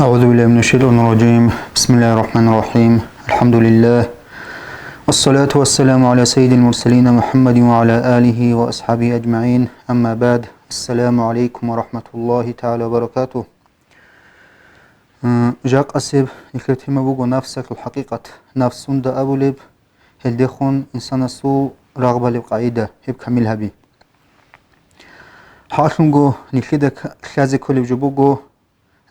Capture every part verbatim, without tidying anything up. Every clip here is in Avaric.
أعوذ بالله من الشيطان الرجيم. بسم الله الرحمن الرحيم. الحمد لله. والصلاة والسلام على سيد المرسلين محمد وعلى آله وأصحابه أجمعين. أما بعد. السلام عليكم ورحمة الله تعالى وبركاته. М, жакъасеб нилъер тема буго нафсалъул хӀакъикъат. Нафс сунда абулеб, гьелдехун инсанасул рагъ балеб къагӀида, гьеб камил гьаби. Гьалъунго нилъеда к-, лъазе кколеб жо буго,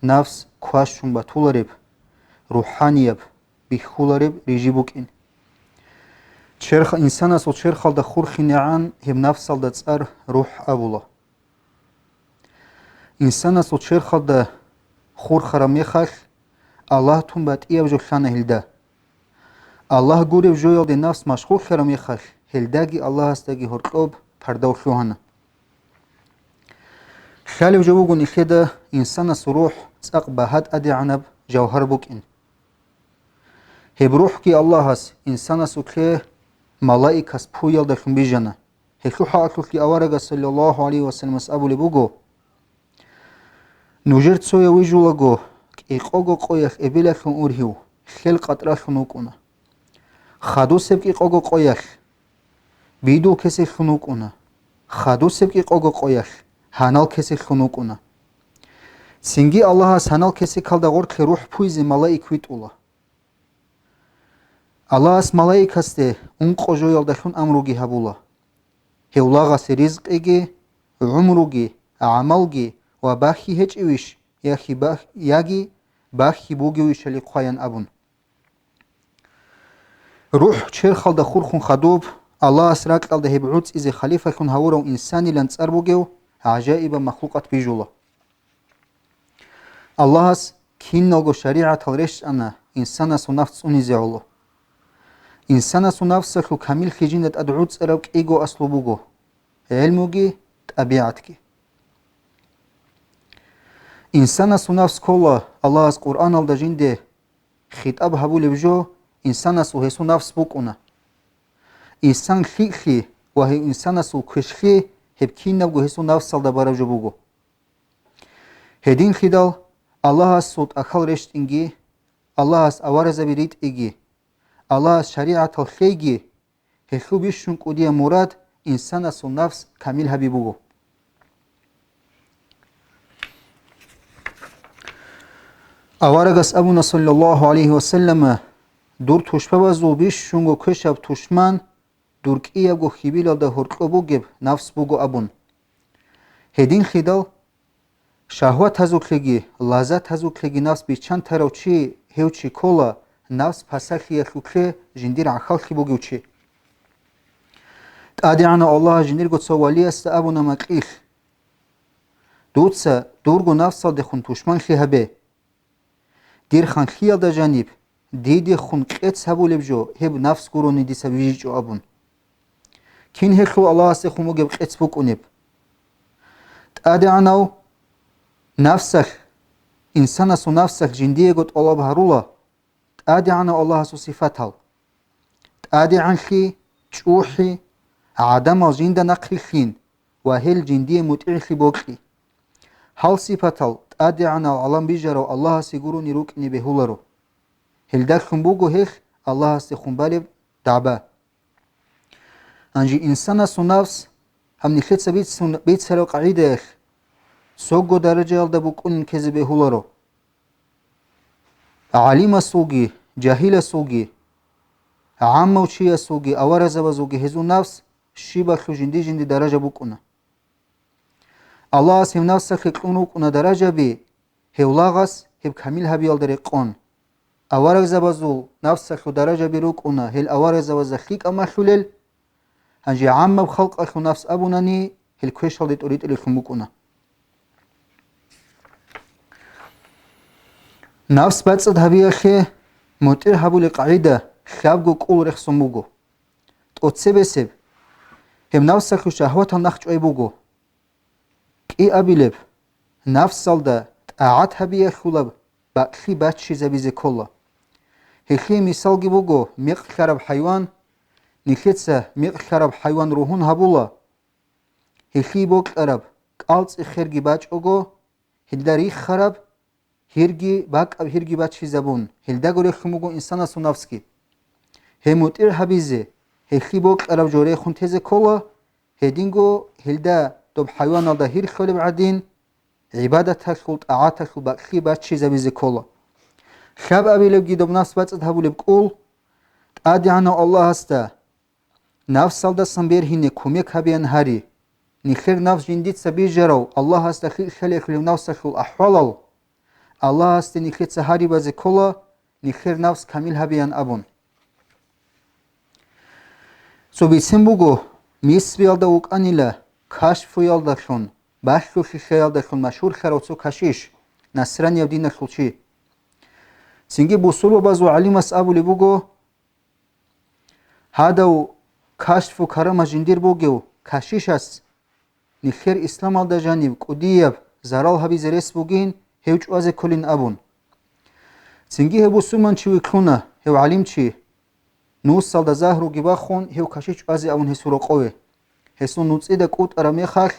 нафс квашун батулареб, рухӀанияб, бихьулареб рижи букӀин. Черх-, инсанасул черхалда хурхинегӀан гьеб нафсалда цӀар рухӀ абула. Инсанасул черхалда хурхараб мехалъ, Аллагь тун батӀияб жо лъана гьелда. Аллагь гуреб жоялде нафс машгъуллъараб мехалъ, гьелдаги Аллагьасдаги гьоркьоб пардав лъугьана. Лъалеб жо буго нилъеда инсанасул рухӀ цӀакъ багьа тӀадегӀанаб жавгьар букӀин. Гьеб рухӀги Аллагьас инсанасулъе малаикас пуялдалъун бижана. Гьелъул хӀакъалъулъги аварагас, саллаллагьу гӀалайгьи вассаламас, абулеб буго: «Нужер цояв вижулаго, кӀикъого къоялъ эбелалъун ургьив, лъел къатӀралъун вукӀуна. Хадусеб кӀикъого къоялъ бидул кесеклъун вукӀуна. Хадусеб кӀикъого къоялъ гьанал кесеклъун вукӀуна. Цинги Аллагьас гьанал кесекалда гъорлъе рухӀ пуйзе малаик витӀула. Аллагьас малаикасде ункъо жоялдалъун амруги гьабула. Гьев лагъасе ризкъиги, гӀумруги, гӀамалги ва бахьи гьечӀевищ, яхи бах-, яги бахьи бугевищали хъваян», – абун. РухӀ черхалда хурхун хадуб, Аллагьас ракьалда гьеб гӀуцӀизе халифалъун гьавурав инсанилан цӀар бугев гӀажаибаб махлукъат бижула. Аллагьас киналго шаригӀатал рещтӀана инсанасул нафс цӀунизе гӀоло. Инсанасул нафсалъул камиллъи жинда тӀад гӀуцӀараб кӀиго аслу буго: гӀелмуги, тӀабигӀатги. Инсанасул нафс ккола Аллагьас Къуръаналда жинде хитӀаб гьабулеб жо, инсанасул гьесул нафс букӀуна. Инсан лъикӀлъи ва гьев инсанасул квешлъи гьеб кинабго гьесул нафсалда бараб жо буго. Гьединлъидал Аллагьасул тӀахьал рещтӀинги, Аллагьас аваразаби ритӀиги, Аллагьас шаригӀатал лъейги, гьелъул бищун кӀудияб мурад инсанасул нафс камил гьаби буго. Аварагас абуна, саллаллагьу гӀалайгьи вассалама: «Дур тушбабазул бищунго квешаб тушман дур кӀиябго хьибилалда гьоркьоб бугеб нафс буго», – абун. Гьединлъидал шагьватазулъеги лаззатазулъеги нафс биччан тарав чи гьев чи ккола, нафс пасалъиялъулъе жиндир гӀахьаллъи бугев чи. ТӀадегӀанав Аллагьас жиндирго цо валиясда абуна макьилъ: «Дуца дурго нафсалдехун тушманлъи гьабе. Дир ханлъиялда жаниб, дидехун къец гьабулеб жо гьеб нафс гурони дица вижичӀо», – абун. Кин гьелъул Аллагьасдехун бугеб къец букӀунеб? ТӀадегӀанав нафсалъ, инсанасул нафсалъ жиндиего тӀалаб гьарула ТӀадегӀанав Аллагьасул сифатал: тӀадегӀанлъи, чӀухӀи, гӀадамал жинда нахърилълъин ва гьел жиндие мутӀигӀлъи бокьи. Гьал сипатал ТӀадегӀанав гӀалам бижарав Аллагьасе гурони рукӀине бегьуларо. Гьелдалъун буго гьелъ Аллагьасдехун балеб дагӀба. Гьанже инсанасул нафс, гьаб нилъеца бицун-, бицараб къагӀидаялъ, цого даражаялда букӀунин ккезе бегьуларо. ГӀалимасулги, жагьиласулги, гӀаммав чиясулги, аваразабазулги гьезул нафс щибалъул жинди-жинди даража букӀуна. Аллагьас гьев нафсалъе кьун рукӀуна даражаби, гьев лагъас гьеб камил гьабиялда рекъон. Аварагзабазул нафсалъул даражаби рукӀуна гьел аварагзабазда лъикӀаб малъулел, гьанже гӀаммаб халкъалъул нафс абунани, гьел квешалде тӀуритӀулеллъун букӀуна. Нафс бацӀцӀад гьабиялъе мутӀигӀ гьабулеб къагӀида лъабго кӀул рехсон буго. ТӀоцебесеб, гьеб нафсалъул шагьватал нахчӀвай буго. КӀиабилеб, нафсалда тӀагӀат гьабиялъулаб бакӀлъи баччизабизе ккола. Гьелъие мисалги буго мекъ лъараб хӀайван. Нилъеца мекъ лъараб хӀайван ругьун гьабула. Гьелъие бокьараб кӀалцӀи херги бачӀого, гьелда риххараб гьирги, бакӀаб гьирги бачизабун, гьелдаго рехун буго инсанасул нафсги. Гьеб мутӀигӀ гьабизе, гьелъие бокьараб жо рехун тезе ккола, гьединго гьелда доб хӀайваналда гьир лъолеб гӀадин, гӀибадаталъул, тӀагӀаталъул бакӀлъи баччизабизе ккола. Лъабабилебги доб нафс бацӀцӀад гьабулеб кӀул, ТӀадегӀанав Аллагьасда нафсалдасан бергьине кумек гьабеян гьари. Нилъер нафс жиндица бижарав Аллагьасда хьиꞌлъалелъулев нафсалъул ахӀвалал, Аллагьасде нилъеца гьарибазе ккола, нилъер нафс камил гьабеян абун. Цо бицен буго, Мисриялда вукӀанила кашфуялдалъун, балъголъи лъаялдалъун машгьурлъарав цо кашиш, насранияб диналъул чи. Цинги бусурбабазул гӀалимас абулеб буго, гьадав кашфу карама жиндир бугев кашишас нилъер исламалда жанив кӀудияб зарал гьабизе рес бугин, гьев чӀвазе кколин абун. Цинги гьев бусурманчи вилълъуна, гьев гӀалимчи, нусалда загьруги бахун, гьев кашиш чӀвазе абун гьесул рокъове. Гьесул нуцӀида кӀутӀараб мехалъ,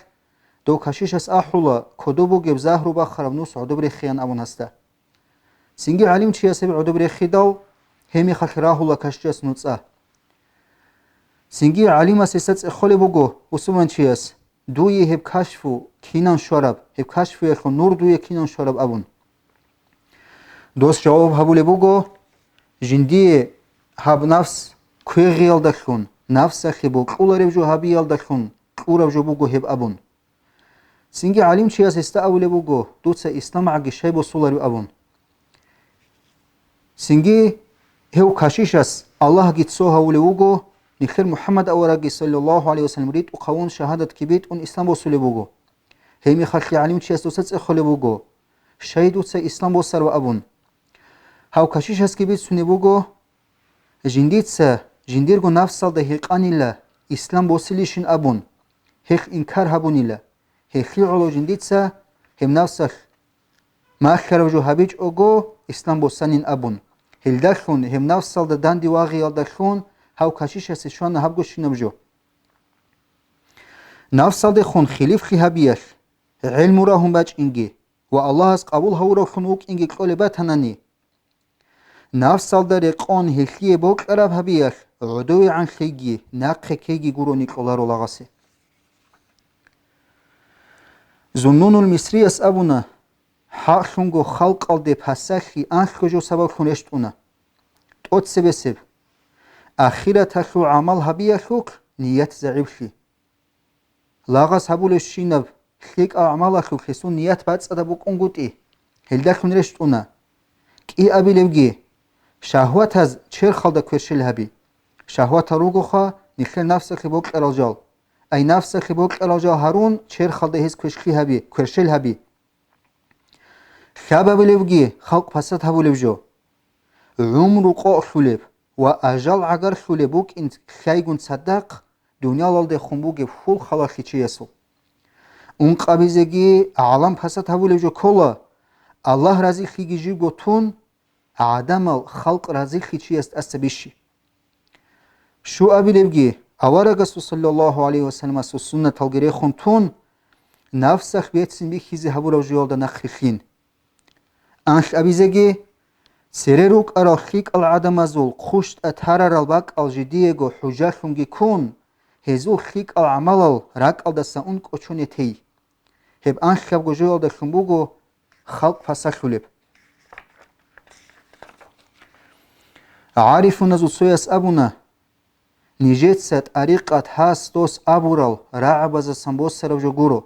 дов кашишас ахӀула, кодоб бугеб загьру бахараб нус гӀодоб рехеян абун гьасда. Цинги гӀалимчияс гьеб гӀодоб рехидал, гьеб мехалъ рагьула кашишас нуцӀа. Цинги гӀалимас гьесда цӀехолеб буго бусурманчияс, дуе гьеб кашфу кинан щвараб, гьеб кашфуялъул нур дуе кинан щвараб абун. Дос жаваб гьабулеб буго, жиндие гьаб нафс квегъиялдалъун, нафсалъе бокьулареб жо гьабиялдалъун кьураб жо буго гьеб абун. Цинги гӀалимчияс гьесда абулеб буго, дуца исламгӀаги щай босуларев абун. Цинги гьев кашишас Аллагьги цо гьавулев вуго, нилъер МухӀаммад аварагги, саллаллагьу гӀалайгьи вассалам, ритӀухъ гьавун шагьадатги битӀун ислам босулеб буго. Гьеб мехалъ гӀалимчияс дуца цӀехолеб буго, щай дуца ислам босарав абун. Гьав кашишасги бицунеб буго, жиндица жиндирго нафсалда гьикъанила ислам босилищин абун, гьелъ инкар гьабунила, гьелъие гӀоло жиндица гьеб нафсалъ малъараб жо гьабичӀого, ислам босанин абун. Гьелдалъун, гьеб нафсалда данде вагъиялдалъун гьав кашишасе щвана гьабгощинаб жо. Нафсалдехун хилифлъи гьабиялъ, гӀелму рагьун бачӀинги ва Аллагьас къабул гьавуравлъун вукӀинги кьолеб батанани, нафсалда рекъон гьелъие бокьараб гьабиялъ гӀодовегӀанлъиги нахъе ккейги гурони кьоларо лагъасе. Зуннунул Мисрияс абуна, хӀакълъунго халкъалде пасалъи анлъго жо сабаблъун рещтӀуна. ТӀоцебесеб, ахираталъул гӀамал гьабиялъухъ ният загӀиплъи. Лагъас гьабулебщинаб лъикӀал гӀамалалъулъ гьесул ният бацӀцӀадаб букӀунгутӀи, гьелдалъун рещтӀуна. КӀиабилебги, шагьватаз черхалда кверщел гьаби. Шагьватал ругоха нилъер нафсалъе бокьарал жал. Ай нафсалъе бокьарал жал гьарун, черхалда гьез кверщел гьаби, кверщел гьаби. Лъабабилебги халкъ пасат гьабулеб жо. ГӀумру къокълъулеб ва ажал гӀагарлъулеб букӀин лъайгун цадахъ дуниялалдехун бугеб хьул халалъи чиясул. Ункъабизеги гӀалам пасат гьабулеб жо ккола, Аллагь разилъиги живго тун, гӀадамал халкъ разилъи чияс тӀаса бищи. Щуабилебги, аварагасул саллаллагьу гӀалайгьи вассаламасул суннаталги рехун тун, нафсалъ бецин бихьизе гьабураб жоялда нахърилълъин. Анлъабизеги, цере рукӀарал лъикӀал гӀадамазул хъущтӀа тарарал бакӀал жидиего хӀужалъунги ккун, гьезул лъикӀал гӀамалал ракӀалдаса ун кӀочоне тей. Гьеб анлъабго жоялдалъун буго халкъ пасалъулеб. ГӀарифуназул цояс абуна, нижеца тӀарикъат гьас дос абурал рагӀабазасан босараб жо гуро.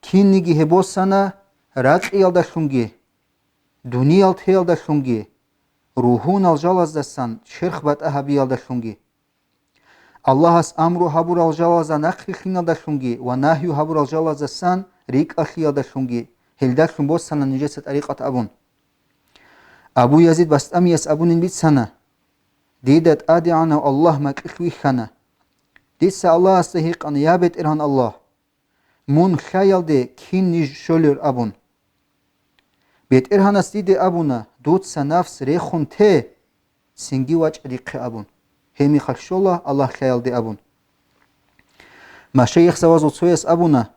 Кинниги гьеб босана ракьиялдалъунги, дуниял теялдалъунги, ругьунал жалаздасан черх батӀа гьабиялдалъунги. Аллагьас амру гьабурал жалазда нахърилълъиналдалъунги ва нагью гьабурал жалаздасан рикӀкӀалъиялдалъунги гьелдалъун босана нижеца тӀарикъат абун. Абу Язид БастӀамияс абунин бицана, дида ТӀадегӀанав Аллагь макьилъ вихьана. Дица Аллагьасда гьикъана, я БетӀергьан Аллагь, мун лъаялде кин ниж щолел абун. БетӀергьанас диде абуна, дуца нафс рехун те, цинги вачӀа дихъе абун. Гьеб мехалъ щола Аллагь лъаялде абун. Машайихзабазул цояс абуна,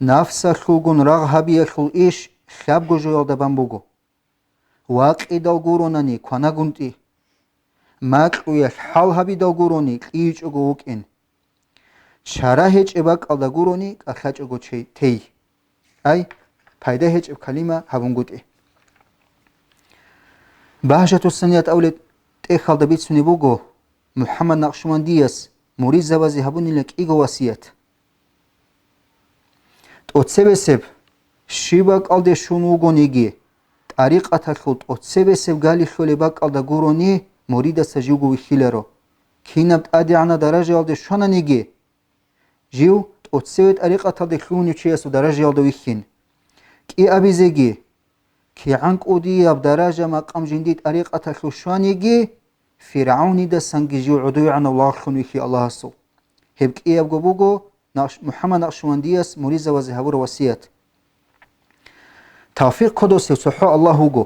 нафсалъулгун рагъ гьабиялъул иш лъабго жоялда бан буго. Вакъидал гуронани кванагунтӀи. Макьуялъ хӀал гьабидал гурони кьийичӀого вукӀин. Чара гьечӀеб бакӀалда гурони кӀалъачӀого чей-, тей. Ай, пайда гьечӀеб калима гьабунгутӀи. Багьжатуссаният абулеб тӀехьалда бицунеб буго, МухӀаммад Накъшбандияс муридзабазе гьабунила кӀиго васият. ТӀоцебесеб, щиб бакӀалде щун вугониги, тӀарикъаталъул тӀоцебесеб гали лъолеб бакӀалда гурони муридасда живго вихьиларо. Кинаб тӀадегӀанаб даражаялде щвананиги, жив тӀоцеве тӀарикъаталде лъугьунев чиясул даражаялда вихьин. КӀиабизеги, кигӀан кӀудияб даража-макъам жиндир тӀарикъаталъул щваниги, ФиргӀавнидасанги жив гӀодовегӀанав лагълъун вихьи Аллагьасул. Гьеб кӀиябго буго Накъш-, МухӀаммад Накъшбандияс муридзабазе гьабураб васият. Тавфикъ кодосев цохӀо Аллагь вуго.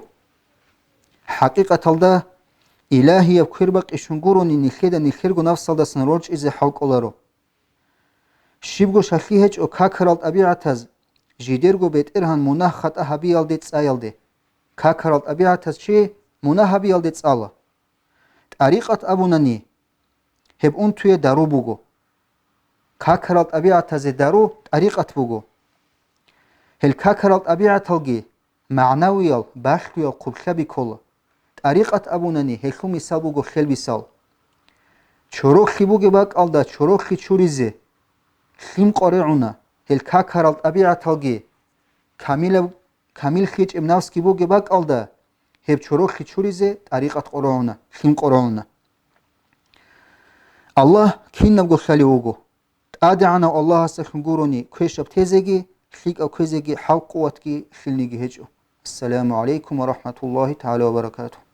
ХӀакъикъаталда, илагьияб квербакъи щун гурони нилъеда нилъерго нафсалдасан рорчӀизе хӀал кӀоларо. Щибго шалъи гьечӀо какарал тӀабигӀатаз жидерго бетӀергьан мунагь-хатӀа гьабиялде цӀаялде. Какарал тӀабигӀатаз чи мунагь гьабиялде цӀала. ТӀарикъат абунани, гьеб унтуе дару буго. Какарал тӀабигӀатазе дару тӀарикъат буго. Гьел какарал тӀабигӀаталги магӀнавиял, балъгоял хъублъаби ккола. ТӀарикъат абунани, гьелъул мисал буго хел мисал. Чороклъи бугеб бакӀалда чороклъи чуризе лъим къорегӀуна, гьел какарал тӀабигӀаталги камилаб-, камил хьечӀеб нафсги бугеб бакӀалда, гьеб чороклъи чуризе тӀарикъат къорогӀуна, лъим къорогӀуна. Аллагь кинабго лъалев вуго. ТӀадегӀанав Аллагьасдалъун гурони квешаб тезеги, лъикӀаб кквезеги, хӀал-къуватги лъилниги гьечӀо. Ассаламу гӀалайкум ва рахӀматуллагьи тагӀала ва баракатугь.